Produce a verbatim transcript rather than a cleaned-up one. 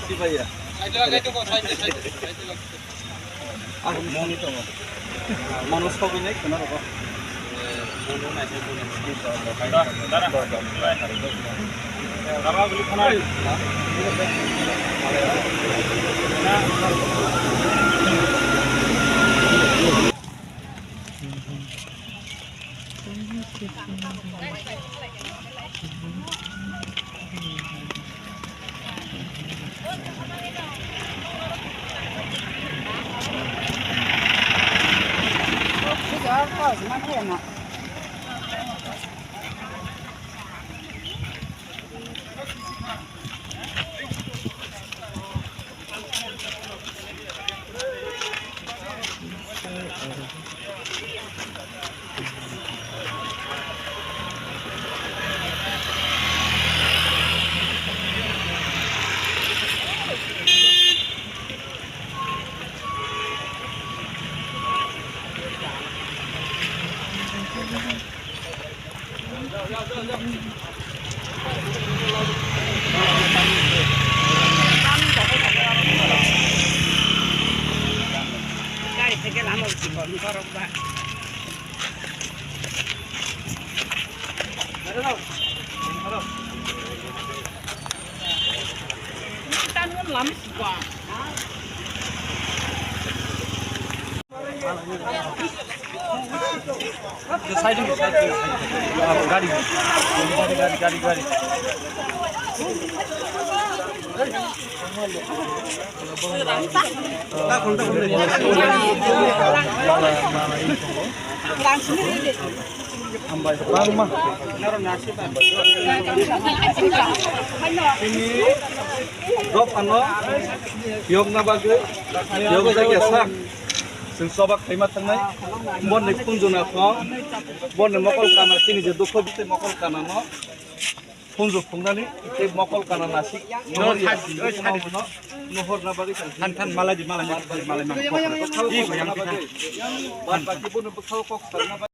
Sibaya. Ang moni tongo. Mano sogwi nai khna rogo. Gari theke lama uchi bol, borok ba. Tan lama uchi bol. Gari, gari, gari, gari, gari. Hambai kwbangma. Chini dophano yokna bagwi, yok jakya sak. Chwng choba khaima thangnai. Boni khunjuna kho, boni mokol kana, chini je dukho bisi mokol kana no. Phunjwk phungnani tei mokol kana nasik. No, nohor ya. Side, side. Nohor na bagwi tang. Than, than, malai di, malai, malai, malai, malai. Ih, goyang kita. Bad baki bono bwkhao kok sarna bagwi.